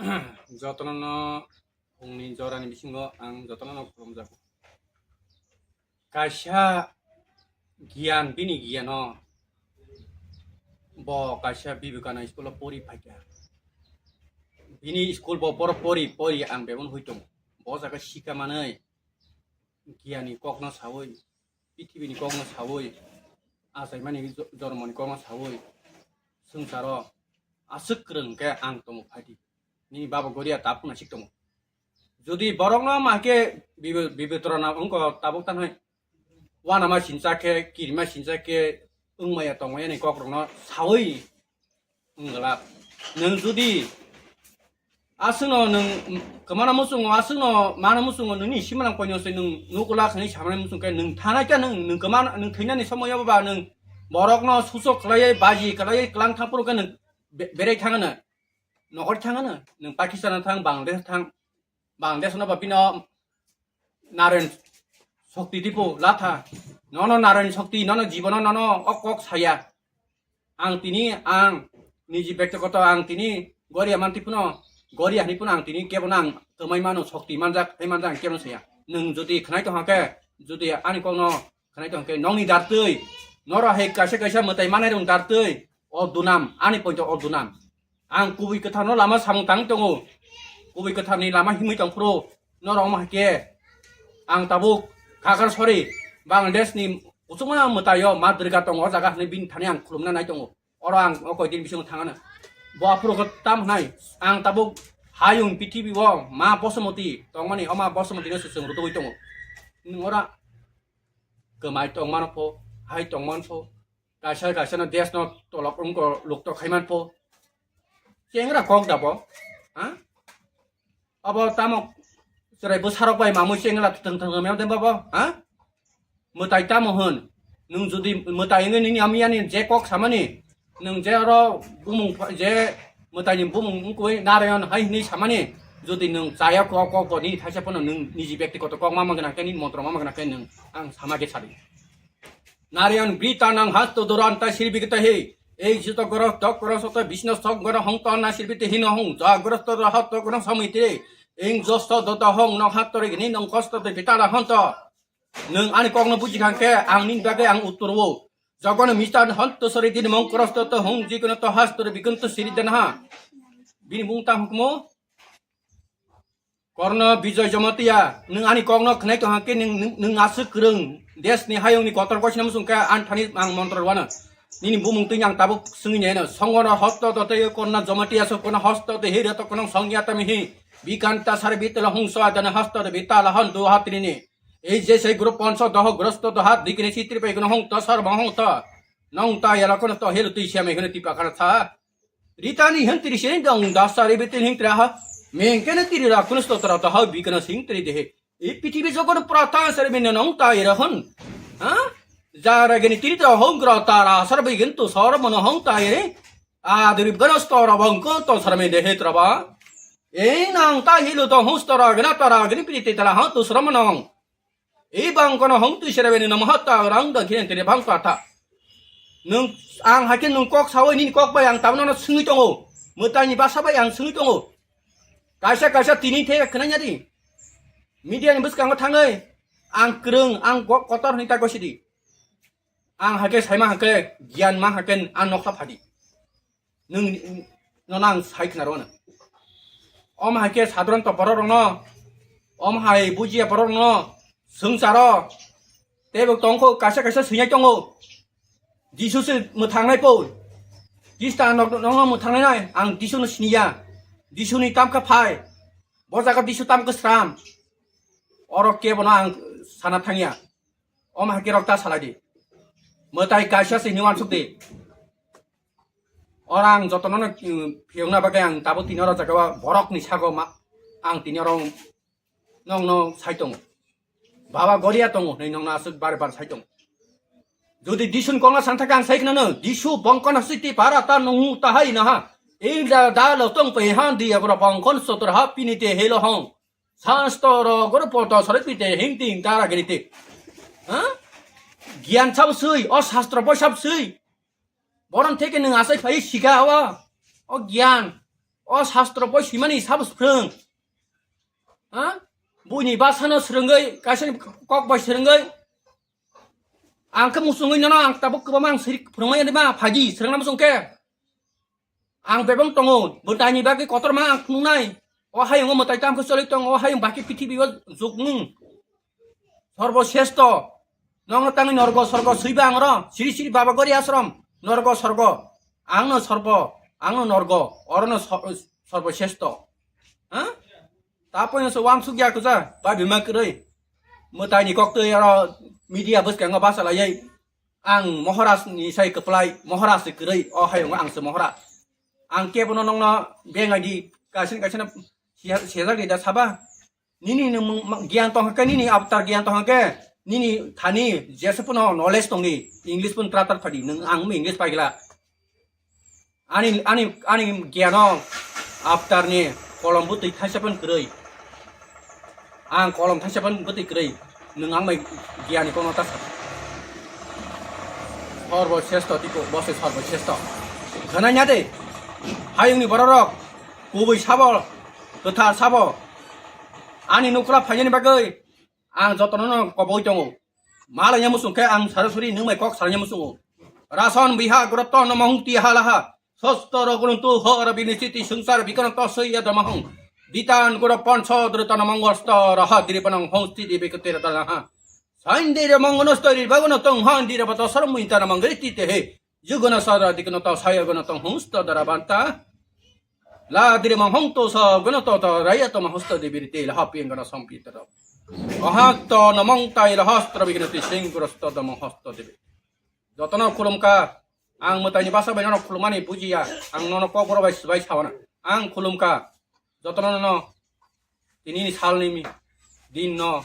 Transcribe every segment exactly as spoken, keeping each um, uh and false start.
Jotono no phungni jorani bisingo ang jotono no khulumjago. Kaisa giyan, bini giyano bo kaisa Vivekananda school o pori phaikha. Bini school bo boro pori pori ang bebon hui tongo. Bo jaga sika manwi giyani kokno sawi, pithibini kokno sawi, achaimani jo-, jormoni kokno sawi, swngcharo aswk kwrwng khe ang tongo phaidi. Nini baba Goria tabuk nasik tongo. Jodi borokno ma khe bibe-, bibetrona wngkha tabuk tanhai. Wanama sincha khe, kirima sincha khe, wngmaya tongmaya ni kokrokno sawi wngwlak. Nwng jodi aswkno nwng kwmana muchungo, aswkno mana muchungo, nini simanang koino se nwng nukulak hinwi samani muchung khe nwng thanai khe nwng, nwng kwmana, nwng thwinani somoyo ba nwng borokno suchok khlaiwi, baji khlaiwi, kwlang thangphuru khe nwng be-, berai thangano, nokhor thangano, nwng Pakistan thang, Bangladesh thang, Bangladesh no ba bino Narayan Shakti dipo latha. Nono Narayan Shakti, nono jibono nono o kok saya. Ang tini, ang niji bektigoto ang tini Goria manti puno, Goria hani puno ang tini kebono ang twmai mano, Shakti manjak, hai manjak ang kebono saya. Nwng jodi khnai tongkha khe, jodi ani kokno khnai tongkha khe, nongni dartwi, noro hai kaisa kaisa mwtai manai rong dartwi, o dunam, ani poito o dunam. Ang kubui kwtharno lama samung tang tongo. Kubui kwtharni lama himwi tong phuru norok wng khe ang tabuk Khagachari Bangladesh ni kuchukma mwtaio ma Durga tongo o jaga hinwi bini thani ang khulumna nai tongo. Oro ang o koi din bisingo thangano. Bo aphuru khe tam hwnai ang tabuk hayung pithibio ma Bosomoti tongmani, o ma Bosomoti no se chwng rwtugwi tongo. Nwng ora kwmai tongmano pho, hai tongmano pho, kaisa kaisa no desh no tolok wngko luktok khaiman pho. Chengra kok da bo? Ha? Abo tamo chwrai bwsarok bai mamui chengra thwng thwng meo de bo? Ha? Mwtai tamo hwn? Nwng jodi mwtai wngwi nini amiyani je kok samani, nwng je oro bumung pha-, je mwtaini bumung wngkui Narayan hai hwnwi samani, jodi nwng chaya kok, kok bo nini thaisa phano nwng niji bektigoto kok mama gwnang khe, nini montro mama gwnang khe nwng ang sama khe sadi. Narayan brita nang hasto duranta sirbigita he. Ei jito goro tok goro soto bisno sok goro hong ton na sirbite hino hong ja goro to hato goro samite. Eng josto dota hong no hato re gini nong kosto de bitara honto. Nwng ani kokno buji khan khe ang nini bagwi ang uttor o. Jogono mista honto sori din mong kosto to hong jikono to hasto re bikunto siri den ha. Bini mung ta hukmo. Korno Bijoy Jamatia, nwng ani kokno khnai tong hakhe nwng, nwng, nwng aswk kwrwng, desh ni hayung ni kotor koisna muchung khe ani thani ang montro rwano. Nini bumung twi ang tabuk swngwi naino, songono hosto to tei korna Jamatia so kono hosto de hira to kono songya tami hi, bikanta sar bitala hung so adana hosto de bitala hon do hatrini. Ei je sei group ponso doho grosto do hat dikini sitri pai kono hung to sar ma hung to. Nong ta yala kono to helu twi siamai kono tipa khana tha. Ritani hentri se dong dasari bitin hingtra ha. Mengkene tiri ra kunus to tra ta ha bikana singtri dehe. E pitibi jogon prata sar bin nong ta ira hon. Ha? Jara geni tiri ta hong gra tara sar bigin tu sar mono hong ta ire. Adri ganas to ra bang ko to sar me dehe tra ba. E nang ta hilu to hus to ra gena ta ra geni piti ta ha tu sar mono. Ei bang kono hong twi sere bini namo hatta rang da khe tene bang kata. Nwng ang hakhe nwng kok sawi nini kok bai ang tabno no swngwi tongo. Mwtaini basa bai ang swngwi tongo. Kaisa kaisa tini the khwnanya di. Media ni bwskango thangwi ang kwrwng ang go-, kotor hwnwi ta gosi di. Ang hakhe saima hakhe giyan ma hakhe ang nokha phadi. Nwng nono ang sai khna rwna. Om hai khe sadharanto borok rokno, om hai bujiya borok rokno swngcharo teibo tongkho kaisa kaisa swinai tongo. Jisu se mwthangnai po. Jista nok nokno mwthangnai nai ang Jisu no siniya. Jisu ni tamkha phai. Bo jaga Jisu tamkha sram. Oro kebono ang sana thangya. Om hai khe rok ta salai di. Mwtai kaisa se hinwi uansuk di. Oro ang jotono no, mm, phiyokna bagwi ang tabuk tini oro jaga o borokni sago ma, ang tini oro nokno sai tongo. Baba Goria tongo hwnwi nokno aswk bar bar sai tongo. Jodi Disuni kokno sang thaka ang sai khwnano, Disu bongkono siti para ta nungu ta hai naha. Ing da da lo tong pe han di abro bongkon sotor ha pini te helo hong. Sanstoro goro poto sore pite hing ting tara gini te. Ha? Giyan sab sui, o sastro bo sab sui. Boron theke nwng asai phai sika o, o giyan, O shastro boi swimani sabo swrwng. Ha? Buini basano swrwngwi, kaisa kok bai swrwngwi. Ang khe muchungwi nono ang tabuk kwbangma ang siri phwrwngmani ma phaidi swrwngna muchung khe. Ang bebak tongo, mwtaini bagwi kotorma ang phunuknai. O hayungo mwtai tamo khe choli tongo, o hayung baki pithibio juknung. Sorbo sresto. Nongno tangwi norgo sorgo swiba ang oro. Siri siri baba gori asrom. Norgo sorgo. Angno sorbo, angno norgo. Orono sor-, sorbo sresto. Ha? Tapono se wansuk ya kuja. Ba bima kwrwi. Mwtaini koktwi oro media bwskango basa layai. Ang Maharaj ni sai kwplai, Maharaj se kwrwi, o hayung ang se Maharaj. Ang kebono nongno bengai di, kaisa kaisa sejak di da saba. Nini nwng giyan tong khe, nini avatar giyan tong khe, nini thani jesa pono knowledge tong di, English pun tratar phadi, nwng ang English paigla. Ani, ani, ani giano avatar ni kolom bwtwi thaisa phan kwrwi. Ang kolom thaisa phan bwtwi kwrwi. Nwng ang bai giani kono ta sa. Sorbo sresto tiko, bo se sorbo sresto. Khwnai nya de. Hayungni bororok kubui sabo, kwthar sabo. Ani nukla phainani bagwi ang jotono no koboi tongo. Malanya musung khe ang sarasuri nwng bai kok saranya musungo. Rason biha groto no mahung ti halaha. Sosto roguntu ho ara bini siti sungsar bikano tosoi ya damahung. Ditan goro ponso drutana mangosto raha diri panang hong siti bikote dalaha. Sain dire mangono stori bagono tong han dire bato sarmui tana mangri tite he. Yugana sara dikano to saya gana tong hong sto dara banta. La dire mang hong to sa gana to ta raya to ma hosto de birite la hapi gana sampi ta. Ahak to namang tai la hostra bigana ti sing grosto da mang hosto de. Jotono khulumkha, ang mwtaini basa bai nono khulumani bujiya, ang nono kokborok bai swbai sawana. Ang khulumkha, jotono nono tinini salni mi-, dinno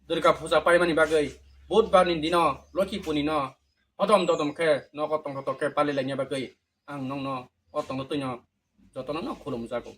Durga puja paimani bagwi, Budbarni dino, Lokhi punino, hodom dodom khe, nogo tongthotok khe palilaina bagwi, ang nongno o tongthotoino jotono no khulumjago.